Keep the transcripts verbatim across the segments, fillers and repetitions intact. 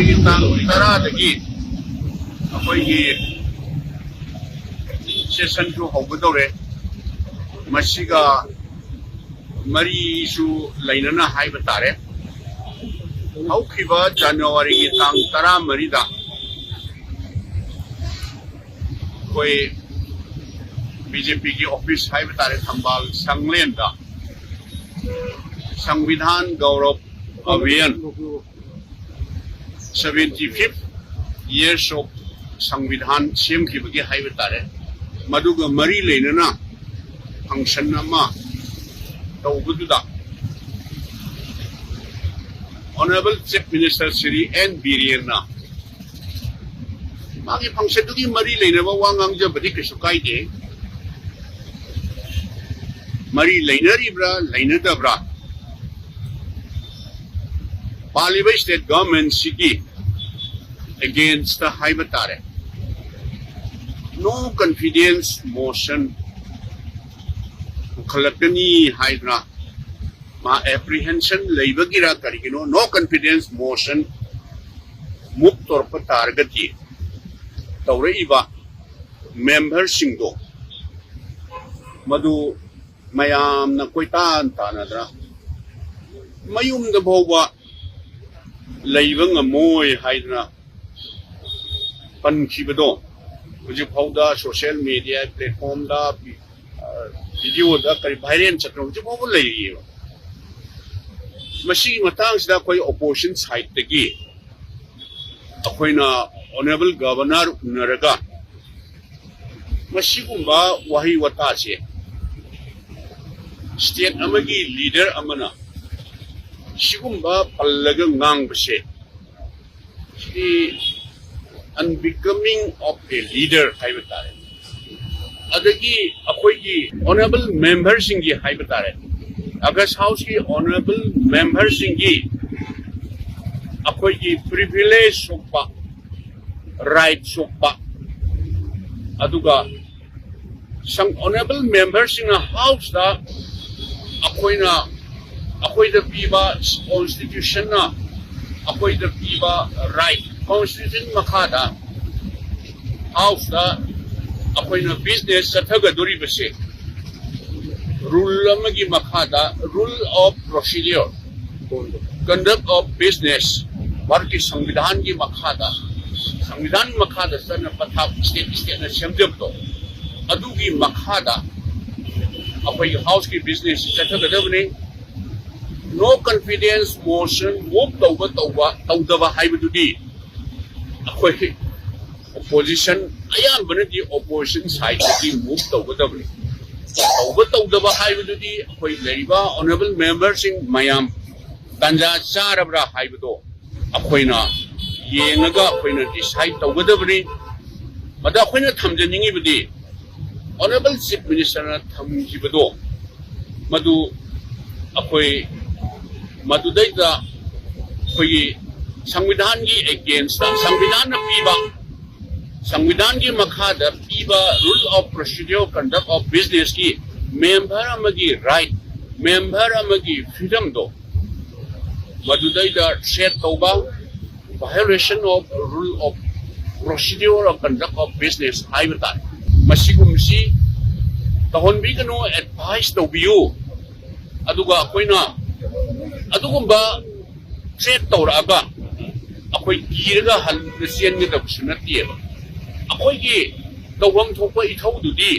ꯇꯥꯡ ꯇꯔꯥꯗꯒꯤ ꯑꯩꯈꯣꯏꯒꯤ ꯁꯦꯁꯟꯁꯨ ꯍꯧꯒꯗꯧꯔꯦ꯫ ꯃꯁꯤꯒ ꯃꯔꯤꯁꯨ ꯂꯩꯅꯅ ꯍꯥꯏꯕ ꯇꯥꯔꯦ꯫ ꯍꯧꯈꯤꯕ ꯖꯅꯋꯥꯔꯤꯒꯤ ꯇꯥꯡ ꯇꯔꯥꯃꯔꯤꯗ ꯑꯩꯈꯣꯏ ꯕꯤ ꯖꯦ ꯄꯤꯒꯤ ꯑꯣꯐꯤꯁ ꯍꯥꯏꯕ ꯇꯥꯔꯦ, ꯊꯝꯕꯥꯜ ꯁꯪꯂꯦꯟꯗ ꯁꯪꯕꯤꯙꯥꯟ ꯒꯧꯔꯕ ꯑꯚꯤꯌꯥꯟ, seventy fifth years of ꯁꯪꯕꯤꯙꯥꯟ ꯁꯦꯝꯈꯤꯕꯒꯤ ꯍꯥꯏꯕ ꯇꯥꯔꯦ, ꯃꯗꯨꯒ ꯃꯔꯤ ꯂꯩꯅꯅ ꯐꯪꯁꯟ ꯑꯃ ꯇꯧꯕꯗꯨꯗ Honorable Chief Minister Shri N ꯕꯤꯔꯦꯟꯅ ꯃꯥꯒꯤ ꯐꯪꯁꯟꯗꯨꯒꯤ ꯃꯔꯤ ꯂꯩꯅꯕ ꯋꯥ ꯉꯥꯡꯖꯕꯗꯤ ꯀꯩꯁꯨ ꯀꯥꯏꯗꯦ꯫ ꯃꯔꯤ ꯂꯩꯅꯔꯤꯕ꯭ꯔꯥ ꯂꯩꯅꯗꯕ꯭ꯔꯥ? ꯄꯥꯜꯂꯤꯕ ꯁ꯭ꯇꯦꯠ ꯒꯚꯔꯟꯃꯦꯟꯠꯁꯤꯒꯤ ꯑꯦꯒꯦꯟꯁꯇ ꯍꯥꯏꯕ ꯇꯥꯔꯦ, ꯅꯣ ꯀꯟꯐꯤꯗꯦꯟꯁ ꯃꯣꯁꯟ ꯄꯨꯈꯠꯂꯛꯀꯅꯤ ꯍꯥꯏꯗꯅ ꯃꯥ ꯑꯦꯄ꯭ꯔꯤꯍꯦꯟꯁꯟ ꯂꯩꯕꯒꯤꯔ ꯀꯔꯤꯒꯤꯅꯣ, ꯅꯣ ꯀꯟꯐꯤꯗꯦꯟꯁ ꯃꯣꯁꯟ ꯃꯨꯚ ꯇꯧꯔꯛꯄ ꯇꯥꯔꯒꯗꯤ ꯇꯧꯔꯛꯏꯕ ꯃꯦꯝꯕꯔꯁꯤꯡꯗꯣ ꯃꯗꯨ ꯃꯌꯥꯝꯅ ꯀꯣꯏꯇꯥꯟ ꯇꯥꯟꯅꯗꯅ ꯃꯌꯨꯝꯗ ꯐꯥꯎꯕ ꯂꯩꯕ ꯉꯝꯃꯣꯏ ꯍꯥꯏꯗꯅ ꯄꯟꯈꯤꯕꯗꯣ ꯍꯧꯖꯤꯛ ꯐꯥꯎꯗ ꯁꯣꯁꯤꯌꯦꯜ ꯃꯦꯗꯤꯌꯥ ꯄ꯭ꯂꯦꯠꯐꯣꯝꯗ, ꯚꯤꯗꯤꯑꯣꯗ ꯀꯔꯤ ꯚꯥꯏꯔꯦꯜ ꯆꯠꯇꯅ ꯍꯧꯖꯤꯛ ꯐꯥꯎꯕ ꯂꯩꯔꯤꯑꯕ꯫ ꯃꯁꯤꯒꯤ ꯃꯇꯥꯡꯁꯤꯗ ꯑꯩꯈꯣꯏ ꯑꯣꯄꯣꯖꯤꯁꯟ ꯁꯥꯏꯠꯇꯒꯤ ꯑꯩꯈꯣꯏꯅ ꯑꯣꯅꯔꯦꯕꯜ ꯒꯚꯔꯅꯔ ꯎꯅꯔꯒ ꯃꯁꯤꯒꯨꯝꯕ ꯋꯥꯍꯩ ꯋꯥꯇꯥꯁꯦ ꯁ꯭ꯇꯦꯠ ꯑꯃꯒꯤ ꯂꯤꯗꯔ ꯑꯃꯅ ꯁꯤꯒꯨꯝꯕ ꯄꯜꯂꯒ ꯉꯥꯡꯕꯁꯦ, ꯁꯤ unbecoming of a leader ꯍꯥꯏꯕ ꯇꯥꯔꯦ꯫ ꯑꯗꯒꯤ ꯑꯩꯈꯣꯏꯒꯤ ꯑꯣꯅꯔꯦꯕꯜ ꯃꯦꯝꯕꯔꯁꯤꯡꯒꯤ ꯍꯥꯏꯕ ꯇꯥꯔꯦ, ꯑꯒꯁ ꯍꯥꯎꯁꯀꯤ ꯑꯣꯅꯔꯦꯕꯜ ꯃꯦꯝꯕꯔꯁꯤꯡꯒꯤ ꯑꯩꯈꯣꯏꯒꯤ ꯄ꯭ꯔꯤꯚꯤꯂꯦꯖ ꯁꯣꯛꯄ, ꯔꯥꯏꯠ ꯁꯣꯛꯄ, ꯑꯗꯨꯒ ꯁꯪ ꯑꯣꯅꯔꯦꯕꯜ ꯃꯦꯝꯕꯔꯁꯤꯡꯅ ꯍꯥꯎꯁꯇ ꯑꯩꯈꯣꯏꯅ, ꯑꯩꯈꯣꯏꯗ ꯄꯤꯕ ꯀꯣꯟꯁꯇꯤꯇ꯭ꯌꯨꯁꯟꯅ ꯑꯩꯈꯣꯏꯗ ꯄꯤꯕ ꯔꯥꯏꯠ, ꯀꯣꯟꯁꯇꯤꯇ꯭ꯌꯨꯁꯟ ꯃꯈꯥꯗ ꯍꯥꯎꯁꯇ ꯑꯩꯈꯣꯏꯅ ꯕꯤꯖꯤꯅꯦꯁ ꯆꯠꯊꯒꯗꯣꯔꯤꯕꯁꯦ ꯔꯨꯜ ꯑꯃꯒꯤ ꯃꯈꯥꯗ, rule of procedure, conduct of business, ꯚꯥꯔꯠꯀꯤ ꯁꯪꯕꯤꯙꯥꯟꯒꯤ ꯃꯈꯥꯗ, ꯁꯪꯕꯤꯙꯥꯟ ꯃꯈꯥꯗ ꯆꯠꯅ ꯄꯊꯥꯞ ꯁ꯭ꯇꯦꯠ ꯁ꯭ꯇꯦꯠꯅ ꯁꯦꯝꯖꯕꯗꯣ, ꯑꯗꯨꯒꯤ ꯃꯈꯥꯗ ꯑꯩꯈꯣꯏꯒꯤ ꯍꯥꯎꯁꯀꯤ ꯕꯤꯖꯤꯅꯦꯁꯁꯤ ꯆꯠꯊꯒꯗꯕꯅꯤ꯫ No confidence motion move ꯇꯧꯕ, ꯇꯧꯕ ꯇꯧꯗꯕ ꯍꯥꯏꯕꯗꯨꯗꯤ ꯑꯩꯈꯣꯏ ꯑꯣꯄꯣꯖꯤꯁꯟ, ꯑꯌꯥꯝꯕꯅꯗꯤ ꯑꯣꯄꯣꯖꯤꯁꯟ ꯁꯥꯏꯠꯇꯒꯤ ꯃꯨꯚ ꯇꯧꯒꯗꯕꯅꯤ꯫ ꯇꯧꯕ ꯇꯧꯗꯕ ꯍꯥꯏꯕꯗꯨꯗꯤ ꯑꯩꯈꯣꯏ ꯂꯩꯔꯤꯕ ꯑꯣꯅꯔꯦꯕꯜ ꯃꯦꯝꯕꯔꯁꯤꯡ ꯃꯌꯥꯝ ꯇꯥꯟꯖꯥ ꯆꯥꯔꯕ꯭ꯔꯥ ꯍꯥꯏꯕꯗꯣ ꯑꯩꯈꯣꯏꯅ ꯌꯦꯡꯉꯒ ꯑꯩꯈꯣꯏꯅ ꯗꯤꯁꯥꯏꯠ ꯇꯧꯒꯗꯕꯅꯤ꯫ ꯃꯗ ꯑꯩꯈꯣꯏꯅ ꯊꯝꯖꯅꯤꯡꯉꯤꯕꯗꯤ, ꯑꯣꯅꯔꯦꯕꯜ ꯆꯤꯐ ꯃꯤꯅꯤꯁꯇꯔꯅ ꯊꯝꯈꯤꯕꯗꯣ, ꯃꯗꯨ ꯑꯩꯈꯣꯏ ꯃꯗꯨꯗꯩꯗ ꯑꯩꯈꯣꯏꯒꯤ ꯁꯪꯕꯤꯙꯥꯟꯒꯤ ꯑꯦꯒꯦꯟꯁꯇ, ꯁꯪꯕꯤꯙꯥꯟꯅ ꯄꯤꯕ, ꯁꯪꯕꯤꯙꯥꯟꯒꯤ ꯃꯈꯥꯗ ꯄꯤꯕ rule of procedure conduct of businessꯀꯤ ꯃꯦꯝꯕꯔ ꯑꯃꯒꯤ ꯔꯥꯏꯠ, ꯃꯦꯝꯕꯔ ꯑꯃꯒꯤ ꯐ꯭ꯔꯤꯗꯝꯗꯣ ꯃꯗꯨꯗꯩꯗ ꯊ꯭ꯔꯦꯠ ꯇꯧꯕ, violation of rule of procedure of conduct of business ꯍꯥꯏꯕ ꯇꯥꯔꯦ꯫ ꯃꯁꯤꯒꯨꯝꯕꯁꯤ ꯇꯧꯍꯟꯕꯤꯒꯅꯨ, ꯑꯦꯗꯚꯥꯏꯁ ꯇꯧꯕꯤꯌꯨ꯫ ꯑꯗꯨꯒ ꯑꯩꯈꯣꯏꯅ ꯑꯗꯨꯒꯨꯝꯕ ꯊ꯭ꯔꯦꯠ ꯇꯧꯔꯛꯑꯒ ꯑꯩꯈꯣꯏ ꯀꯤꯔꯒ ꯍꯟꯅ ꯆꯦꯟꯒꯗꯕꯁꯨ ꯅꯠꯇꯦꯕ꯫ ꯑꯩꯈꯣꯏꯒꯤ ꯇꯧꯐꯝ ꯊꯣꯛꯄ ꯏꯊꯧꯗꯨꯗꯤ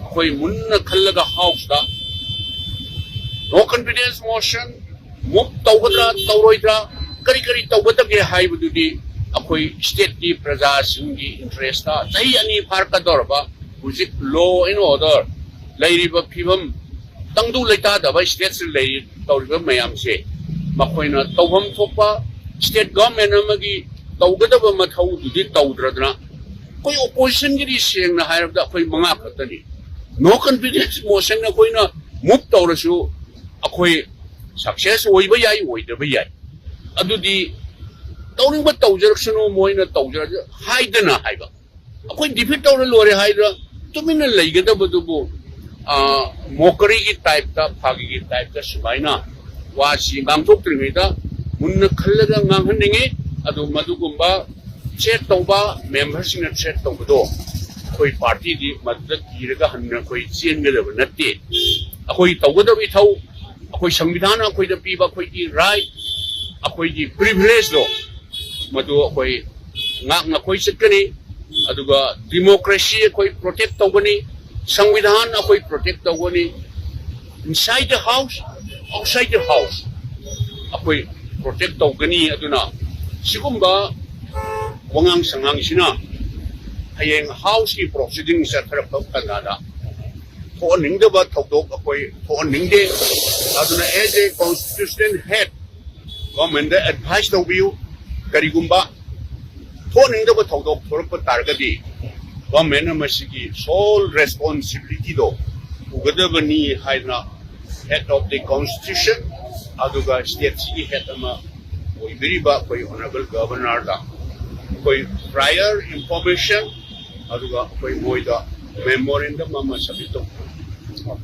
ꯑꯩꯈꯣꯏ ꯃꯨꯟꯅ ꯈꯜꯂꯒ ꯍꯥꯎꯁꯇ no confidence motion move ꯇꯧꯒꯗ꯭ꯔꯥ ꯇꯧꯔꯣꯏꯗ꯭ꯔꯥ, ꯀꯔꯤ ꯀꯔꯤ ꯇꯧꯒꯗꯒꯦ ꯍꯥꯏꯕꯗꯨꯗꯤ ꯑꯩꯈꯣꯏ ꯁ꯭ꯇꯦꯠꯀꯤ ꯄ꯭ꯔꯖꯥꯁꯤꯡꯒꯤ ꯏꯟꯇꯔꯦꯁꯇ ꯆꯍꯤ ꯑꯅꯤ ꯐꯥꯔꯛꯀꯗꯧꯔꯕ ꯍꯧꯖꯤꯛ law and order ꯂꯩꯔꯤꯕ ꯐꯤꯕꯝ, ꯇꯪꯗꯨ ꯂꯩꯇꯥꯗꯕ ꯁ꯭ꯇꯦꯠꯁꯤꯗ ꯂꯩꯔꯤ, ꯇꯧꯔꯤꯕ ꯃꯌꯥꯝꯁꯦ ꯃꯈꯣꯏꯅ ꯇꯧꯐꯝ ꯊꯣꯛꯄ ꯁ꯭ꯇꯦꯠ ꯒꯚꯔꯟꯃꯦꯟ ꯑꯃꯒꯤ ꯇꯧꯒꯗꯕ ꯃꯊꯧꯗꯨꯗꯤ ꯇꯧꯗ꯭ꯔꯗꯅ ꯑꯩꯈꯣꯏ ꯑꯣꯄꯣꯖꯤꯁꯟꯒꯤꯗꯤ ꯁꯦꯡꯅ ꯍꯥꯏꯔꯕꯗ ꯑꯩꯈꯣꯏ ꯃꯉꯥ ꯈꯛꯇꯅꯤ꯫ No confidence motion ꯑꯩꯈꯣꯏꯅ ꯃꯨꯚ ꯇꯧꯔꯁꯨ ꯑꯩꯈꯣꯏ ꯁꯛꯁꯦꯁ ꯑꯣꯏꯕ ꯌꯥꯏ, ꯑꯣꯏꯗꯕ ꯌꯥꯏ꯫ ꯑꯗꯨꯗꯤ ꯇꯧꯅꯤꯡꯕ ꯇꯧꯖꯔꯛꯁꯅꯨ, ꯃꯣꯏꯅ ꯇꯧꯖꯔꯛ ꯍꯥꯏꯗꯅ ꯍꯥꯏꯕ꯫ ꯑꯩꯈꯣꯏ ꯗꯤꯐꯤꯠ ꯇꯧꯔ ꯂꯣꯏꯔꯦ ꯍꯥꯏꯗꯅ ꯇꯨꯃꯤꯟꯅ ꯂꯩꯒꯗꯕꯗꯨꯕꯨ, ꯃꯣꯀꯔꯤꯒꯤ ꯇꯥꯏꯞꯇ, ꯐꯥꯒꯤꯒꯤ ꯇꯥꯏꯞꯇ ꯁꯨꯃꯥꯏꯅ ꯋꯥꯁꯤ ꯉꯥꯡꯊꯣꯛꯇ꯭ꯔꯤꯉꯩꯗ ꯃꯨꯟꯅ ꯈꯜꯂꯒ ꯉꯥꯡꯍꯟꯅꯤꯡꯉꯤ꯫ ꯑꯗꯨ ꯃꯗꯨꯒꯨꯝꯕ ꯊ꯭ꯔꯦꯠ ꯇꯧꯕ, ꯃꯦꯝꯕꯔꯁꯤꯡꯅ ꯊ꯭ꯔꯦꯠ ꯇꯧꯕꯗꯣ ꯑꯩꯈꯣꯏ ꯄꯥꯔꯇꯤꯗꯤ ꯃꯗꯨꯗ ꯀꯤꯔꯒ ꯍꯟꯅ ꯑꯩꯈꯣꯏ ꯆꯦꯟꯒꯗꯕ ꯅꯠꯇꯦ꯫ ꯑꯩꯈꯣꯏ ꯇꯧꯒꯗꯕ ꯏꯊꯧ, ꯑꯩꯈꯣꯏ ꯁꯪꯕꯤꯙꯥꯟꯅ ꯑꯩꯈꯣꯏꯗ ꯄꯤꯕ ꯑꯩꯈꯣꯏꯒꯤ ꯔꯥꯏꯠ, ꯑꯩꯈꯣꯏꯒꯤ ꯄ꯭ꯔꯤꯚꯤꯂꯦꯖꯇꯣ ꯃꯗꯨ ꯑꯩꯈꯣꯏ ꯉꯥꯛꯅ ꯑꯩꯈꯣꯏ ꯆꯠꯀꯅꯤ꯫ ꯑꯗꯨꯒ ꯗꯤꯃꯣꯀ꯭ꯔꯦꯁꯤ ꯑꯩꯈꯣꯏ ꯄ꯭ꯔꯣꯇꯦꯛ ꯇꯧꯒꯅꯤ, ꯁꯪꯕꯤꯙꯥꯟ ꯑꯩꯈꯣꯏ ꯄ꯭ꯔꯣꯇꯦꯛ ꯇꯧꯒꯅꯤ, inside the house, outside the house ꯑꯩꯈꯣꯏ ꯄ꯭ꯔꯣꯇꯦꯛ ꯇꯧꯒꯅꯤ꯫ ꯑꯗꯨꯅ ꯁꯤꯒꯨꯝꯕ ꯋꯥꯉꯥꯡ ꯁꯉꯥꯡꯁꯤꯅ ꯍꯌꯦꯡ ꯍꯥꯎꯁꯀꯤ ꯄ꯭ꯔꯣꯁꯤꯗꯤꯡ ꯆꯠꯊꯔꯛꯄ ꯇꯥꯟꯖꯥꯗ ꯊꯣꯛꯍꯟꯅꯤꯡꯗꯕ ꯊꯧꯗꯣꯛ ꯑꯩꯈꯣꯏ ꯊꯣꯛꯍꯟꯅꯤꯡꯗꯦ꯫ ꯑꯗꯨꯅ as a constitutional head, ꯒꯣꯔꯃꯦꯟꯗ ꯑꯦꯗꯚꯥꯏꯁ ꯇꯧꯕꯤꯌꯨ꯫ ꯀꯔꯤꯒꯨꯝꯕ ꯊꯣꯛꯍꯟꯅꯤꯡꯗꯕ ꯊꯧꯗꯣꯛ ꯊꯣꯛꯂꯛꯄ ꯇꯥꯔꯒꯗꯤ ꯒꯣꯔꯃꯦꯟꯅ ꯃꯁꯤꯒꯤ ꯁꯣꯜ ꯔꯦꯁꯄꯣꯟꯁꯤꯕꯤꯂꯤꯇꯤꯗꯣ ꯄꯨꯒꯗꯕꯅꯤ ꯍꯥꯏꯅ head of the constitution ꯑꯗꯨꯒ ꯁ꯭ꯇꯦꯠꯁꯤꯒꯤ ꯍꯦꯗ ꯑꯃ ꯑꯣꯏꯕꯤꯔꯤꯕ ꯑꯩꯈꯣꯏ ꯑꯣꯅꯔꯦꯕꯜ ꯒꯕꯔꯅꯔꯗ ꯑꯩꯈꯣꯏ ꯄ꯭ꯔꯥꯏꯌꯔ ꯏꯟꯐꯣꯔꯃꯦꯁꯟ ꯑꯗꯨꯒ ꯑꯩꯈꯣꯏ ꯃꯣꯏꯗ ꯃꯦꯃꯣꯔꯦꯟꯗꯝ ꯑꯃ ꯁꯕꯃꯤꯠ ꯇꯧꯕꯤꯌꯨ꯫